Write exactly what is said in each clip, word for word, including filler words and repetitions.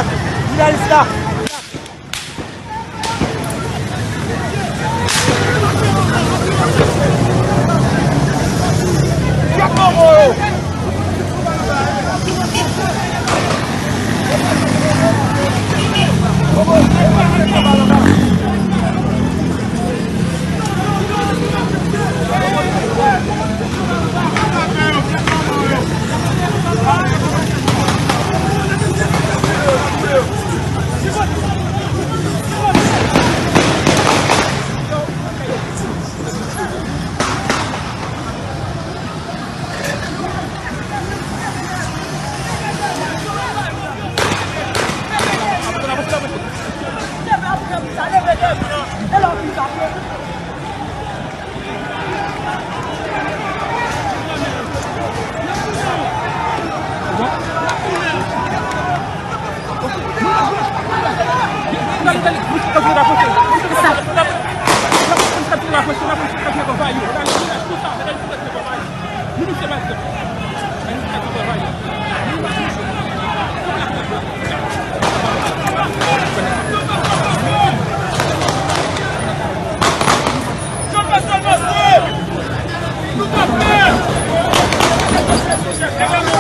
Jounalis la.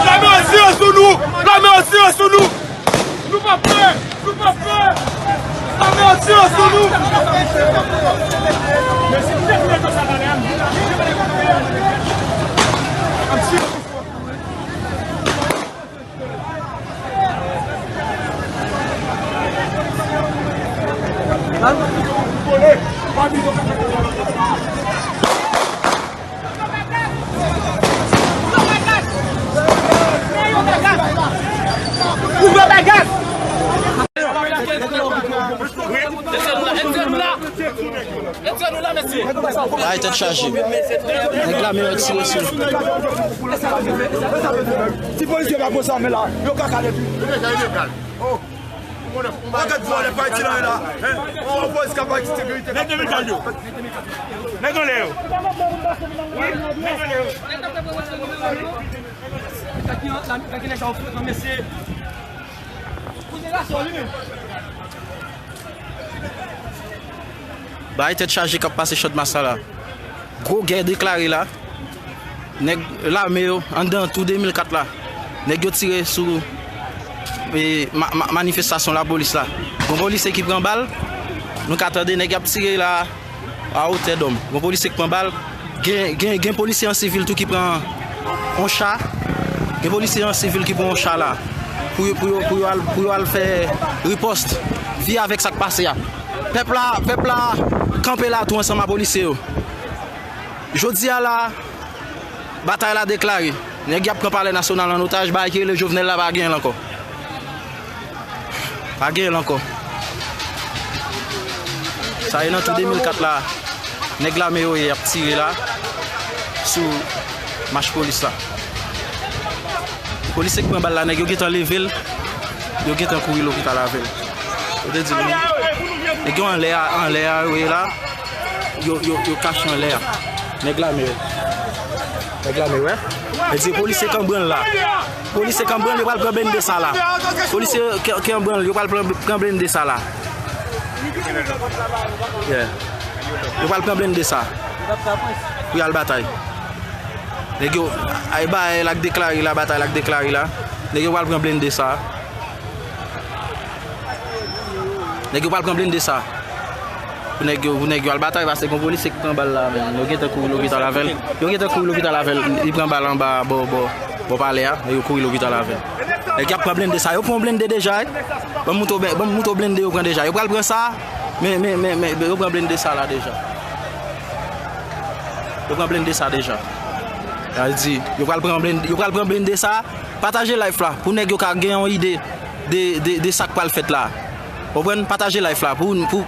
Lame an tire sou nou! Lame an tire sou nou! Nou pa pè! Nou pa pè! Lame an tire sou nou! Ay, tèt chaje. Nèg lame yo tire sou. Ti polisye pa konsa, men la, yo ka kale tou. Yo deja ilegal. Oh. Anket vòlè pa iti la, la. Hein? On polis ka pa iti sekirite. Nèg de medal yo. Nèg anlè yo. Wi, nèg anlè yo. Bagay tèt chaje k ap pase Channmas la. Gwo gè deklare la. Nèg lame yo, anndan tou de mil kat la, nèg yo tire sou, e, ma-, ma-, manifestasyon lapolis la. Gon polisye ki pran bal, nou ka tande nèg y ap tire la a wotè dòm. Gon polisye ki pran bal, gen, gen, gen polisye an sivil tou ki pran yon cha. Gen polisye an sivil ki pran yon cha la pou yo, pou yo, pou yo al, pou yo al fè ripòs vi avèk sa k pase a. Pèp la, pèp la kanpe la tou ansanm a polisye yo. Jodi a la, batay la deklare. Nèg y ap pran Palè Nasyonal an otaj, bagay ki rele Jovenel la pa genyen l ankò. Pa genyen l ankò. Sa e nan tou de mil kat la, nèg lame yo ye ap tire la sou mach polis la. Polisye k pran bal la, nèg yo gentan leve l, yo gentan kouri lopital avè l. Yo te di l, nèg yo anlè a, anlè a, yo ye la, yo, yo, yo kache anlè a. Nèg lame yo. Nèg lame yo, wè. Yo di polisye k an branl la. Polisye k an branl, yo pral pran blende sa la. Polisye k, k an branl, yo pral pran, pran blende sa la. Yeah. Yo pral pran blende sa pou y al batay. Nèg yo, ay, batay la k deklare la, batay la k deklare la. Nèg yo pral pran blende sa. Nèg yo pral pran blende sa. Pou nèg yo, pou nèg yo al batay, paske gon polisye ki pran bal la, men. Yo gentan kouri lopital avè l. Yo gentan kouri lopital avè l. Li pran bal anba, bò, bò, bò palè a. Nèg yo kouri lopital avè l. Nèg y ap pran blende sa. Yo pran blende deja, wi. Ban m montre w, ban m montre w blende yo pran deja. Yo pral pran sa. Men, men, men, men, yo pran blende sa la deja. Yo pran blende sa deja. Sa vle di, yo pral pran blende, yo pral pran blende sa. Pataje live la pou nèg yo ka gen yon ide de, de, de sa k pral fèt la. Konprann? Pataje live la pou, pou,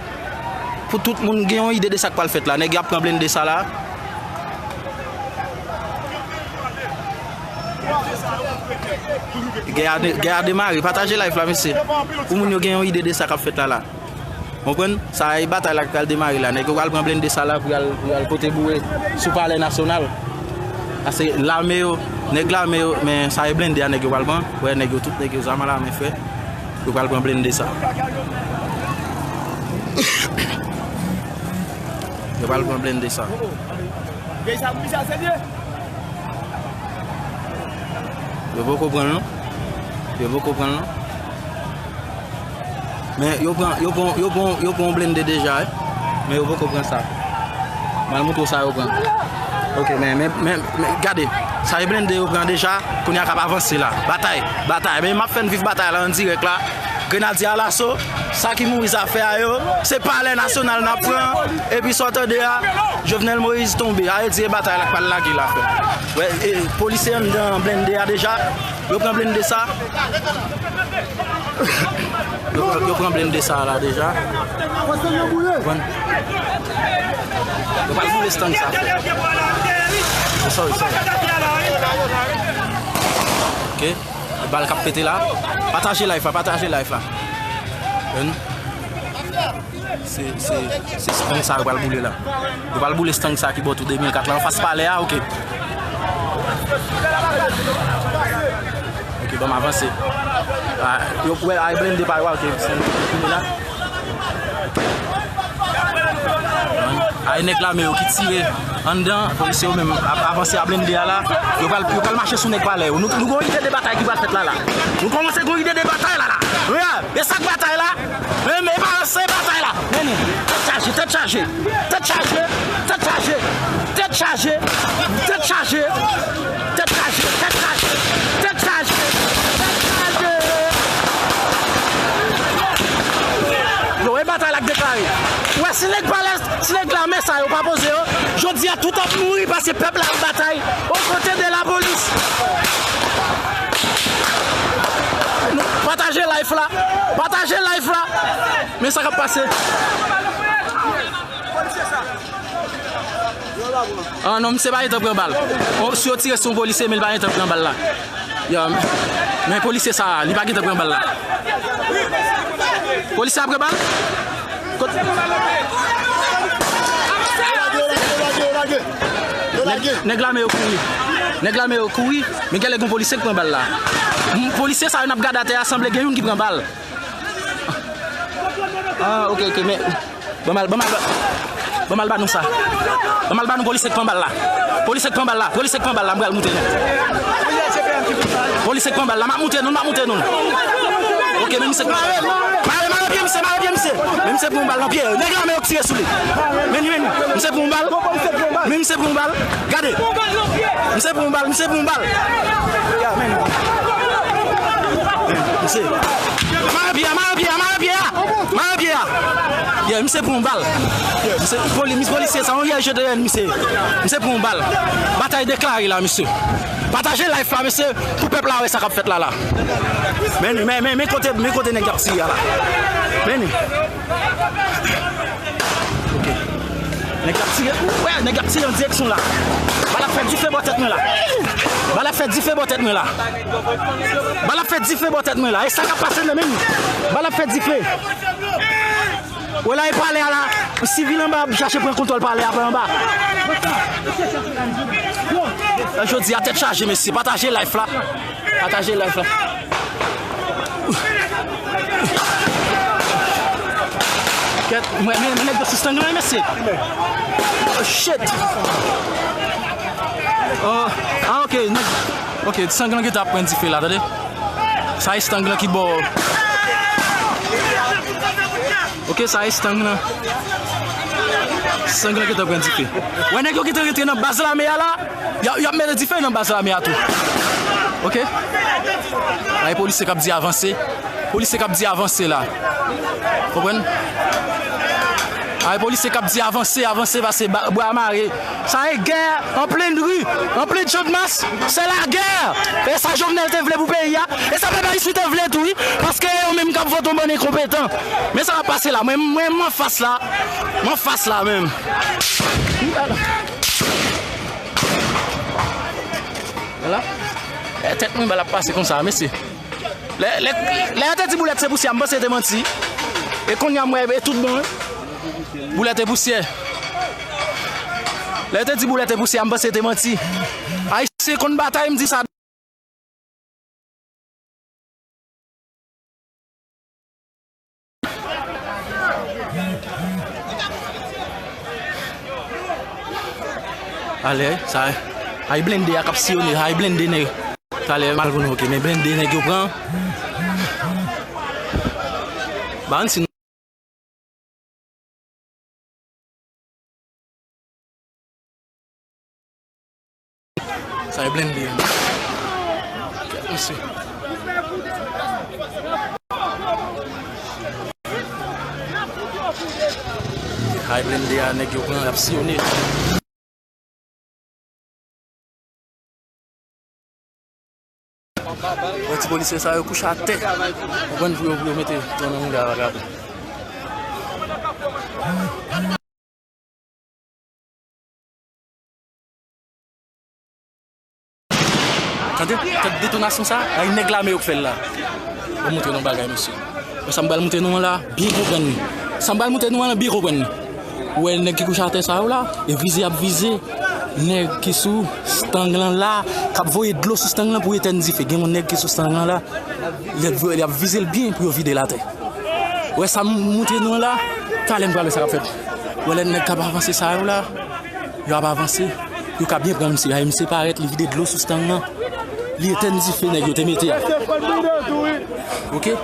pou tout moun gen yon ide de sa k pral fèt la. Nèg y ap pran blende sa la. Gè a de-, gè a demare. Pataje live la, mesye. Pou moun yo gen yon ide de sa k ap fèt la la. Konprann? Sa e batay la k pral demare la. Nèg yo pral pran blende sa la pou y al, pou y al pote boure sou Palè Nasyonal. Paske lame yo, nèg lame yo, men sa e blende a nèg yo pral pran. Wè, nèg yo, tout nèg yo, zam a la men, frè. Yo pral pran blende sa. Yo pral pran blende sa. Gay sa, misye serye. Yo poko pran l non. Yo poko pran l non. Men yo pran, yo pran, yo pran, yo pran yon blende deja, wi. Men yo poko pran sa. M al montre w sa yo pran. Ok, men, men, men, men, gade. Sa e blende yo pran deja. Kounye a k ap avanse la. Batay, batay. Men m ap fè n viv batay la an dirèk la. Grenadye alaso. Sa ki mouri zafè a yo. Se palè nasyonal n ap pran. Epi sa w tande a, Jovenel Moïse tonbe. Sa vle di e batay la k pral lage la, frè. Wè, e, polisye anndan blende a deja. Yo pran blende sa. Yo pran, yo pran blende sa la deja. Pran. Yo pral boule stand sa, frè. Sorry, sorry. Ok. Bal k ap pete la. Pataje live la, pataje live la. Stand sa yo pral boule la. Yo pral boule stand sa ki bò tou de mil kat la, anfas palè a, ok. Ok, ban m avanse. Ah, yo, wè, ay blende pa yo, ok, stand ki la. Ay nèg lame yo ki tire anndan, polisye yo menm ap avanse a blende a la. Yo pral, yo pral mache sou nèg palè yo. Nou, nou gon ide de batay ki pral fèt la, la. Nou kòmanse gon ide de batay la, la. Wi, e sa k batay la. Men, men, e pa, se batay la. Men, men, tèt chaje, tèt chaje, tèt chaje, tèt chaje, tèt chaje, tèt chaje, tèt chaje, tèt chaje, tèt chaje, tèt chaje. Yo, e batay la k deklare. Ou wè, si nèg palè, si nèg lame sa yo pa poze yo, jodi a tout ap mouri paske pèp la ap batay aux côtés de la police. Pataje live la. Pataje live la. Men sa k ap pase. Ah non, misye pa gentan pran bal. Oh, si yo tire sou yon polisye, men li pa gentan pran bal la. Ya, men, men polisye sa, li pa gentan pran bal la. Polisye a pran bal? Kot- Nèg, nèg lame yo kouri. Nèg lame yo kouri. Men genlè gon polisye k pran bal la. M, polisye sa yo n ap gade atè a, sanble gen youn ki pran bal. Ah, ok, ok, men ban m al, ban m al, ban m al ba nou sa. Ban m al ba nou polisye k pran bal la. Polisye k pran bal la, polisye k pran bal la, m pral moute nou. Polisye k pran bal la, m ap moute nou, m ap moute nou. Ok, men misye k pran bal. Mare, mare pye misye, mare pye misye. Men misye pran bal nan pye. Nèg lame yo k tire sou li. Men, men, misye pran bal. Men misye pran bal. Gade. Misye pran bal, misye pran bal. Ya, men. Misye. Mare pye a, mare pye a, mare pye a. Mare pye a. Ya, misye pran bal. Misye, poli-, misye polisye sa, yon yè jete yè misye. Misye pran bal. Batay deklare la, misye. Pataje live la, mesye, pou pèp la wè sa k ap fèt la, la. Men, men, men, men kote, men kote nèg y ap tire a la. Men. Ok. Nèg y ap tire. Ou wè, nèg y ap tire an direksyon la. Bal ap fè dife bò tèt mwen la. Bal ap fè dife bò tèt mwen la. Bal ap fè dife bò tèt mwen la. E sa k ap pase nan men m. Bal ap fè dife. Wè la e palè a la. Sivil anba ap chache pran kontwòl palè a pa anba. Jodi a tèt chaje, mesye. Pataje live la. Pataje live la. Kèt, mwen, men, men nèg yo sou stand lan, mesye. Oh, shit. Oh, ah, ok, nèg, ok, stand lan gentan ap pran dife la, tande. Sa e stand lan ki bò. Ok, sa e stand lan. Stand lan gentan pran dife. Wè nèg yo gentan rantre nan baz lame a la. Y ap, y ap mete dife nan baz lame a tou. Ok? Ay polisye k ap di avanse. Polisye k ap di avanse la. Konprann? Ay polisye k ap di avanse, avanse, pase ba-, bwa mare. Sa e gè an plen ri, an plen Channmas. Se lagè. E sa Jovenel te vle pou peyi a. E sa pèp Ayisyen te vle tou, wi. Paske yo menm k ap vote yon bann enkonpetan. Men sa k ap pase la. Mwen, mwen, mwen anfas la. Mwen anfas la menm. Vwala. E tèt mwen bal ap pase konsa, mesye. Lè, lè, lè yo te di boulèt se pousyè, m panse yo te manti. E kounye a m wè, e tout bon, wi. Boulèt e pousyè. Lè yo te di boulèt e pousyè, m panse yo te manti. Ayisyen konn batay, m di sa. Talè, sa, ay blende a k ap siyone, ay blende nèg. Talè, m al konn, oke, men blende nèg yo pran. Ba, ann si Sa e blende. Mesye. Ay blende a, nèg yo pran, y ap siyone. Wè ti polisye sa yo kouche atè. Konprann pou yo, pou yo mete tò nan mouda vagabon. Tande, tande detonasyon sa, ay nèg lame yo k fè l la. Mwen montre nou bagay, mesye. Sa m pral montre nou an la, byen konprann li. Sa m pral montre nou an la, byen konprann li. Ou wè nèg ki kouche atè sa yo la, e vize y ap vize nèg ki sou stang lan la, k ap voye dlo sou stang lan pou etèn dife. Gen yon nèg ki sou stang lan la, y ap, y ap vize l byen pou yo vide l atè. Ou wè sa m montre nou an la, talè n pral wè sa k ap fèt. Ou wè lè nèg k ap avanse sa yo la, yo ap avanse, yo ka byen pran misye. Ay misye parèt, li vide dlo sou stang lan, li etèn dife nèg yo te mete a. Oke?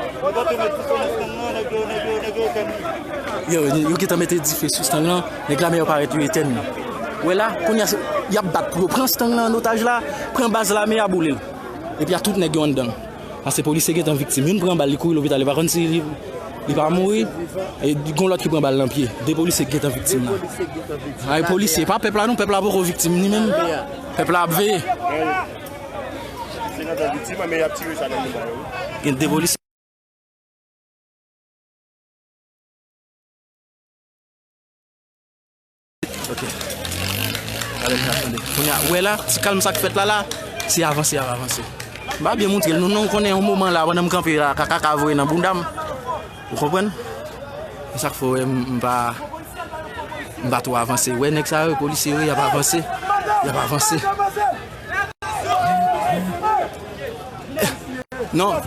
Yo, yo gentan mete dife sou stang lan, nèg lame yo parèt, yo etèn li. Ou wè la, kounye a, se, y ap bat pou yo pran stang lan an otaj la, pran baz lame a, boule l. Epi a tout nèg yo anndan. Paske polisye gentan viktim. Youn pran bal, li kouri lopital, li pa konn si li, li pa mouri. E gon lòt ki pran bal nan pye. De polisye gentan viktim la. Ay polisye, pa pèp la non, pèp la poko viktim ni menm. Pèp la ap veye. Se nan tan viktim, men y ap tire sa nan men yo. Gen de polisye. Ok. Gade m sa, tande. Kounye a, ou wè la, ti kalm sa k fèt la la, se avanse, y ap avanse. M pa byen montre l, nou, nou konnen yon moman la, pandan m kanpe la, kaka ka voye nan bounda m. Ou konprann? Se sa k fè w wè m, m pa, m pa twò avanse. Ou wè nèg sa yo, polisye yo, y ap avanse. Y ap avanse. Non.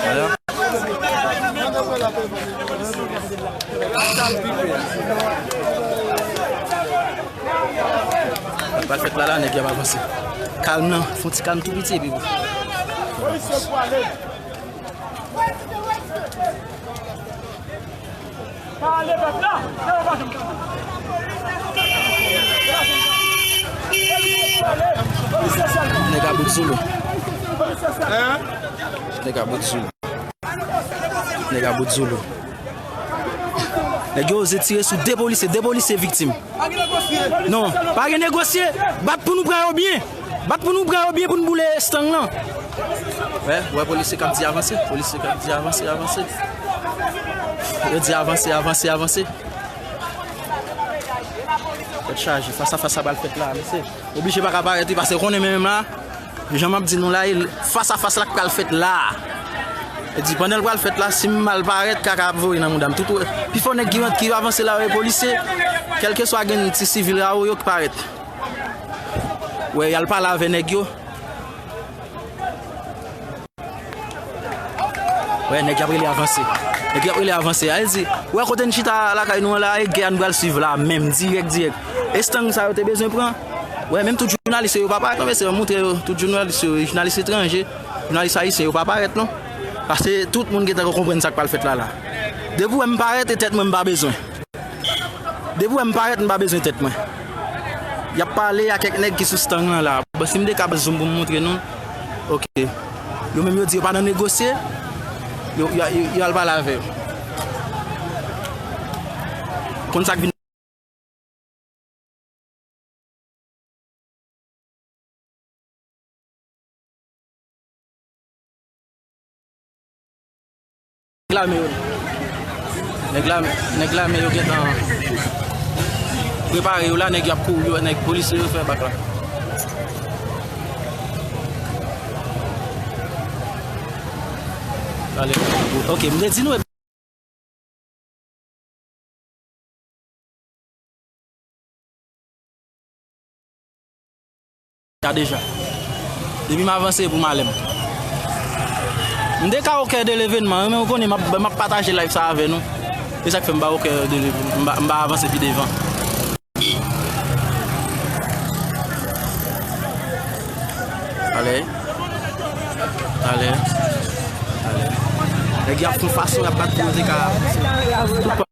Ala. Sa k pral fèt la la, nèg y ap avanse. Kalm nan, fè yon ti kalm tou piti epi. Pale pèp la, se yo pa janm tande. Nèg a bout sou lou. Nèg a bout sou lou. Nèg a bout sou lou. Nèg yo oze tire sou de polisye, de polisye viktim. Non, pa gen negosye. Bat pou nou pran yo byen. Bat pou nou pran yo byen pou nou boule stang lan. Wè, wè polisye k ap di avanse. Polisye k ap di avanse, avanse. Yo di avanse, avanse, avanse. Tèt chaje, fas a fas sa pral fèt la, mesye. Oblije pa ka parèt, wi, paske konnen menm la, jan m ap di nou la, e fas a fas la k pral fèt la. E di, pandan l pral fèt la, si m mal parèt, kaka ap voye nan mouda m. Tout, pifò nèg ki, ki avanse la yo, e polisye, kèlkeswa gen ti sivil la yo, yo ki parèt. Wè, y al pale avè nèg yo. Wè, nèg y ap rele avanse. Nèg y ap rele avanse. A, e di, wè kote n chita lakay nou an la, e gè a n pral swiv la, menm, dirèk, dirèk. E stang sa yo te bezwen pran. Wè, menm tout jounalis yo, yo pa parèt, non, mesye, montre yo, tout jounalis yo, jounalis etranje, jounalis ayisyen, yo pa parèt, non. Paske tout moun gentan konprann sa k pral fèt la, la. Depi w wè m parèt, e tèt mwen m pa bezwen. Depi w wè m parèt, m pa bezwen tèt mwen. Y ap pale a kèk nèg ki sou stang lan la. Bon, si m te ka zoom pou m montre nou. Oke. Yo menm yo di yo pa nan negosye. Yo, yo, yo, yo al pale avè yo. Konn sa k vin Nèg lame yo. Nèg lame, nèg lame yo gentan prepare yo la, nèg y ap kouri yo, nèg polisye yo fè bak la. Ale. Oke, m te di nou. Sa deja. Depi m avanse pou m ale m. M te ka o kè de levenman, men ou konnen m ap, m ap pataje live sa avè nou. E sa k fè m pa wè kè de, m pa, m pa avanse pi devan. Ale. Ale. Ale. Nèg y ap fè yon fason, y ap bat pou yo te ka avanse.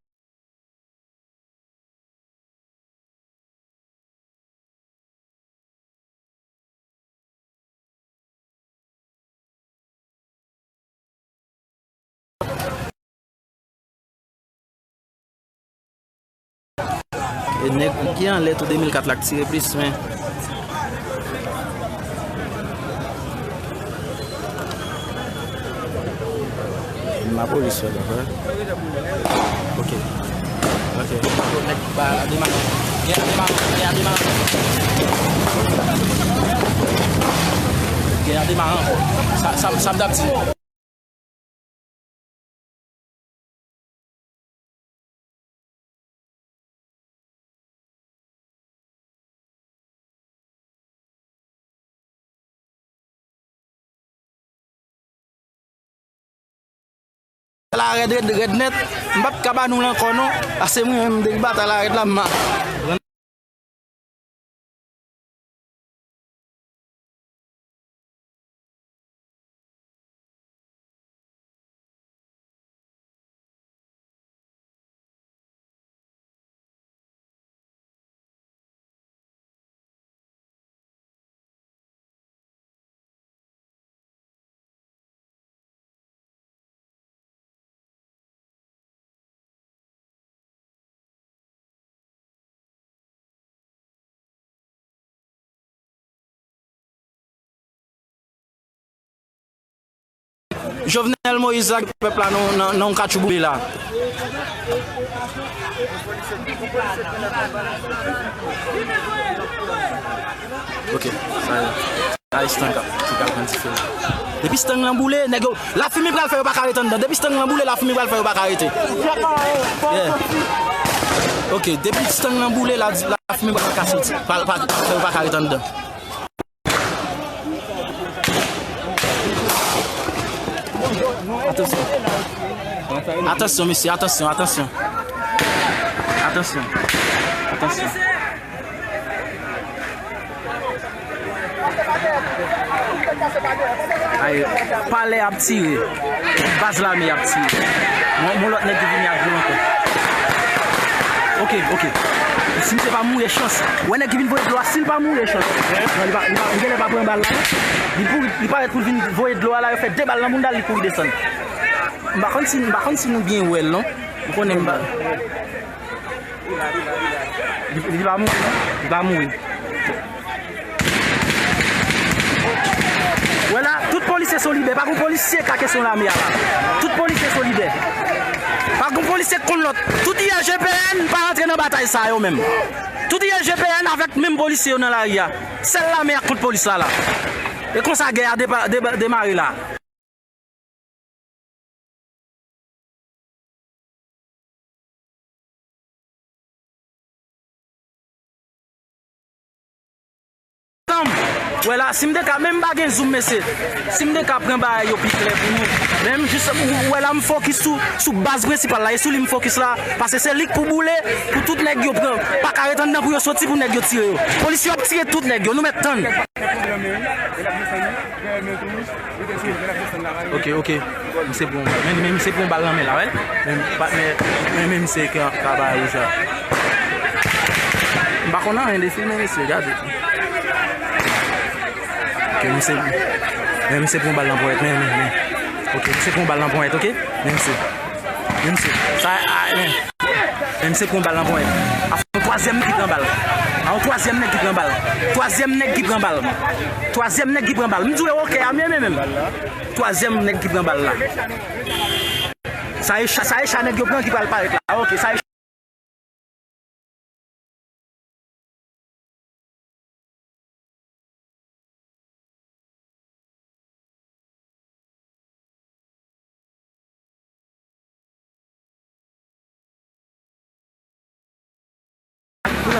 E nèg ki anlè tou de mil kat la k tire plis, men. Lapolis wè la, wè. Ok. Ok. Nèg ba la demare. Gè a demare. Gè a demare. Gè a demare ankò. Sa, sa, sa m t ap di. La rèd, rèd, rèd nèt. M p ap ka ba nou l ankò non. Paske mwen menm depi batay la rèd la m a. Jovenel Moïse ak pèp la nan, nan, nan yon katchouboule la. Ok, sa ye. Sa e Stang k ap, ki pral pran dife la. Depi Stang lan boule, nèg yo, lafimen pral fè yo pa ka rete anndan. Depi Stang lan boule, lafimen pral fè yo pa ka rete. Yeah. Ok, depi Stang lan boule, la, lafimen pral ka soti. Pral, pral fè yo pa ka rete anndan. Atansyon. Atansyon, mesye, atansyon, atansyon. Atansyon. Atansyon. Ay, palè ap tire. Baz lame ap tire. Yon, yon lòt nèg ki vini ak dlo ankò. Ok, ok. Si misye pa mouri, chans. Wè nèg ki vin voye dlo a, si l pa mouri, chans. Non, li pa, li pa, li genlè pa pran bal la. Li kouri, li parèt pou l vin voye dlo a la, yo fè de bal nan bounda l, li kouri desann. M pa konn si, m pa konn si nou byen wè l, non. M konnen m pa. Li, li pa mouri, non? Li pa mouri. Wè la, tout polisye solidè. Pa gon polisye ka kesyon lame a la. Tout polisye solidè. Pa gon polisye k konn lòt. Tout I L G P N pa rantre nan batay sa yo menm. Tout I L G P N avèk menm polisye yo nan lari a. Sèl lame a k kont polis la la. E konsa gè a depa-, deba-, demare la. Tanm, wè la, si m te ka, men m pa gen zoom, mesye. Si m te ka pran bagay yo pi klè pou nou. Men m jis, ou, ou wè la, m fokis sou, sou baz prensipal la, e sou li m fokis la, paske se li k pou boule, pou tout nèg yo pran, pa ka ret anndan pou yo soti, pou nèg yo tire yo. Polis yo ap tire tout nèg yo, nou mèt tann. Ok, ok. Misye pran yon bal. Men, men misye pran yon bal nan men la, wè. Men, patnè, men, men misye ki an, ka bay wouj la. M pa konn anyen de filme misye, gade. Ok, misye, men misye pran yon bal nan ponyèt, men, men, men. Ok, misye pran yon bal nan ponyèt, ok? Men misye. Men misye. Sa, a, men. Men misye pran bal nan ponyèt. A yon twazyèm nèg ki pran bal. A yon twazyèm nèg ki pran bal. Twazyèm nèg ki pran bal. Twazyèm nèg ki pran bal. M di w e wokè a m ye menm. Twazyèm nèg ki pran bal la. Sa e cha, sa e cha nèg yo pran ki pral parèt la. Ok, sa e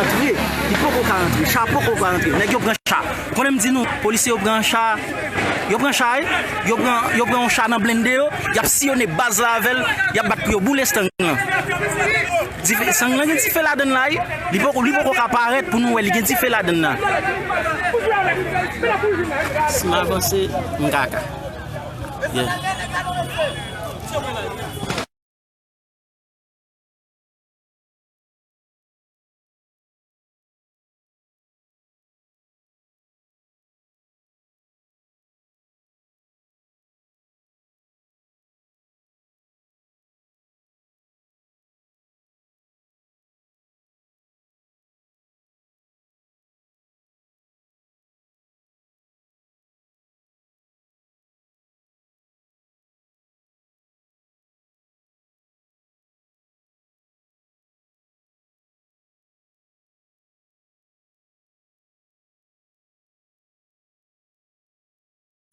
antre, li poko ka antre, cha poko ka antre. Nèg yo pran cha. Ou konnen m di nou, polisye yo pran cha, yo pran cha, wi. Yo pran, yo pran yon cha nan blende yo, y ap siyone baz la avè l, y ap bat pou yo boule Stang lan. Dife, Stang lan gen dife ladann la, wi. Li poko, li poko ka parèt pou nou wè, li gen dife ladann la. Si m avanse, m kaka. Yeah.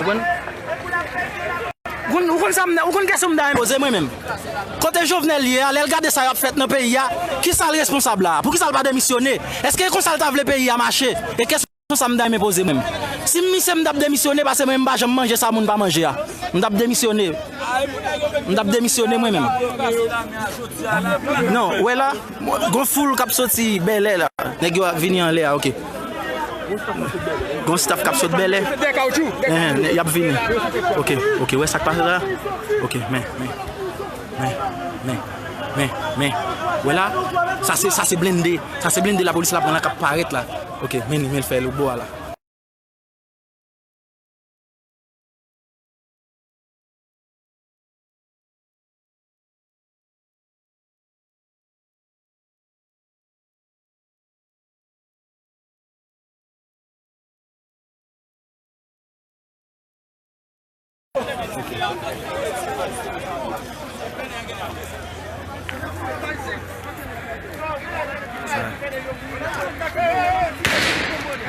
Ou konn, ou konn sa m, ou konn kesyon m ta renmen poze mwen menm. Kote Jovenel ye a, lè l gade sa y ap fèt nan peyi a, kisa l responsab la? Poukisa l pa demisyone? Èske e konsa l ta vle peyi a mache? E kesyon sa m ta renmen poze mwen menm. Si m misye m t ap demisyone, paske mwen m pa janm manje sa moun pa manje a. M t ap demisyone. M t ap demisyone mwen menm. Non, wè la, gon foul k ap soti Bèlè la. Nèg yo ap vini anlè a, oke. Gon staff k ap sot Bèlè. Enhen, y ap vini. Oke, oke, wè sa k pase la? Oke, men, men. Men, men, men, men. Wè la, sa se, sa se blende. Sa se blende lapolis la pran la k ap parèt la. Oke, men li, men l fè lòtbò a la.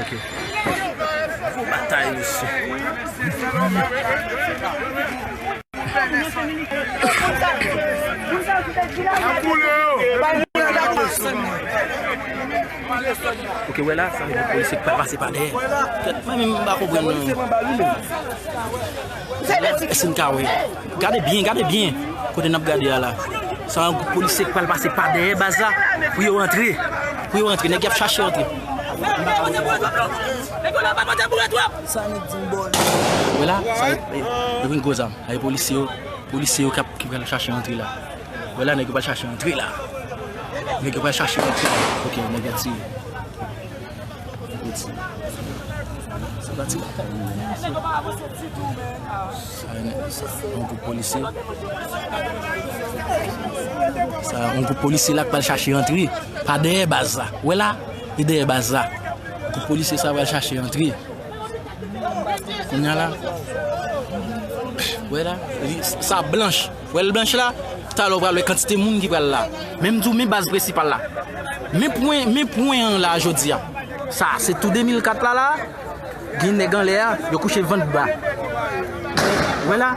Ok. Gwo batay, mesye. Ok, wè la, sa vle di polisye k pral pase pa dèyè. Mwen menm, m pa konprann non. Èske n ka wè? Gade byen, gade byen. Kote n ap gade a la. Sa yon gwoup polisye k pral pase pa dèyè baz la pou yo antre. Pou yo antre. Nèg y ap chache antre. Wè la, sa yo, yo gen gwo zam. Ay polisye yo, polisye yo k ap, ki pral chache antre la. Wè la, nèg yo pral chache antre la. Nèg yo pral chache antre la. Ok, nèg yo tire. Nèg yo tire. Se pa ti lakay li ye. Sa, sa, yon gwoup polisye. Sa, yon gwoup polisye la k pral chache antre. Pa dèyè baz la. Wè la, e dèyè baz la. Gwoup polisye sa pral chache antre. Kounye a la, wè la, sa blanch. Wè l blanch la, talè w pral wè kantite moun ki pral la. Men m di w, men baz prensipal la. Men pwen, men pwen an la jodi a. Sa, se tou de mil kat la la. Gen nèg anlè a, yo kouche vant ba. Wè la,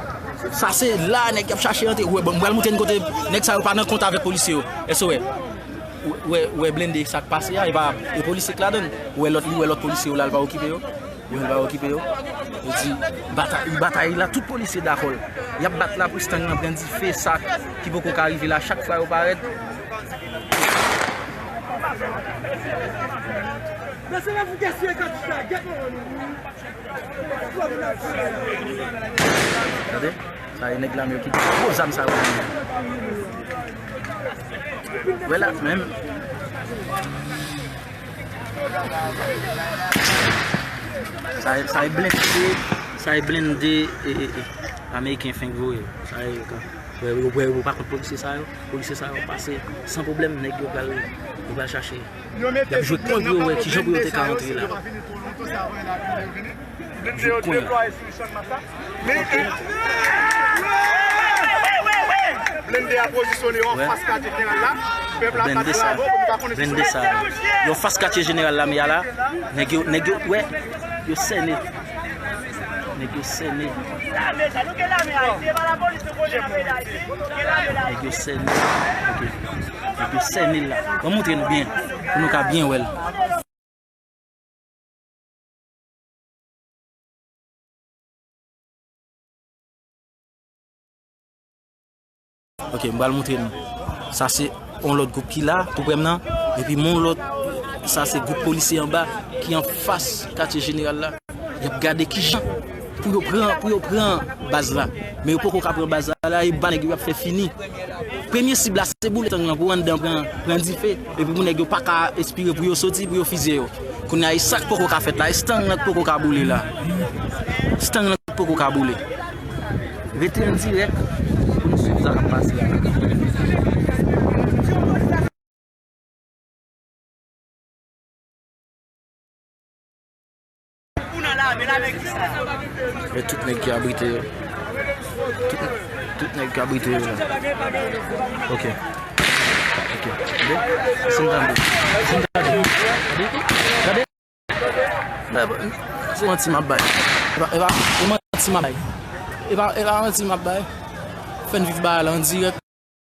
sa se la nèg y ap chache antre. Wè, bon, m pral montre n kote nèg sa yo pa nan kont avèk polisye yo. Èske w wè? Wè, wè blende sa k pase a, e pa, e polisye k ladann. Wè lòt, li wè lòt polisye yo la, l pa okipe yo. Yo menm pa okipe yo. Yo di, batay, batay la, tout polisye dakò l. Y ap bat la pou Stang lan pran dife, sa ki poko ka rive la, chak fwa yo parèt. Gade, sa e nèg lame yo ki gen gwo zam sa yo. Wè la, menm. Sa, sa e blende, sa e blende, e, e, e, ameriken fenk voye. Sa e, wè, wè, wè, pa kont polisye sa yo, polisye sa yo pase san pwoblèm, nèg yo pral, yo pral chache. Y ap jwe kwen pou yo wè kijan pou yo te ka antre la. Jwe kwen. Blende a pozisyone yo anfas katye jeneral la. Pèp la bat bravo pou nou pa konnen si se blende sa. Yo anfas katye jeneral la, men a la, nèg yo, nèg yo, wè, yo sène. Nèg yo sène. Nèg yo sène. Ok. Epi sène l la. Ban m montre nou byen, pou nou ka byen wè l. Ok, m pral montre nou. Sa se yon lòt gwoup ki la, tou prè m nan. Epi yon lòt, sa se gwoup polisye anba ki anfas katye jeneral la. Y ap gade kijan pou yo pran, pou yo pran baz la. Men yo poko ka pran baz la, la, e ba nèg yo ap fè fini. Premye sib la, se boule tang lan pou anndan pran, pran dife. Epi pou nèg yo pa ka espire pou yo soti, pou yo fizye yo. Kounye a, e sa k poko ka fèt la, e stang lan k poko ka boule la. Stang lan k poko ka boule. Rete an dirèk pou nou swiv sa k ap pase a. E tout nèg ki abrite yo. Tout, tout nèg ki abrite yo la. Ok. Ok. Tande? Listen, tande. Listen, tande. Gade. Gade. Se manti m ap bay. E pa, e pa, e manti m ap bay. E pa, e pa manti m ap bay. Fè n viv bagay la an dirèk.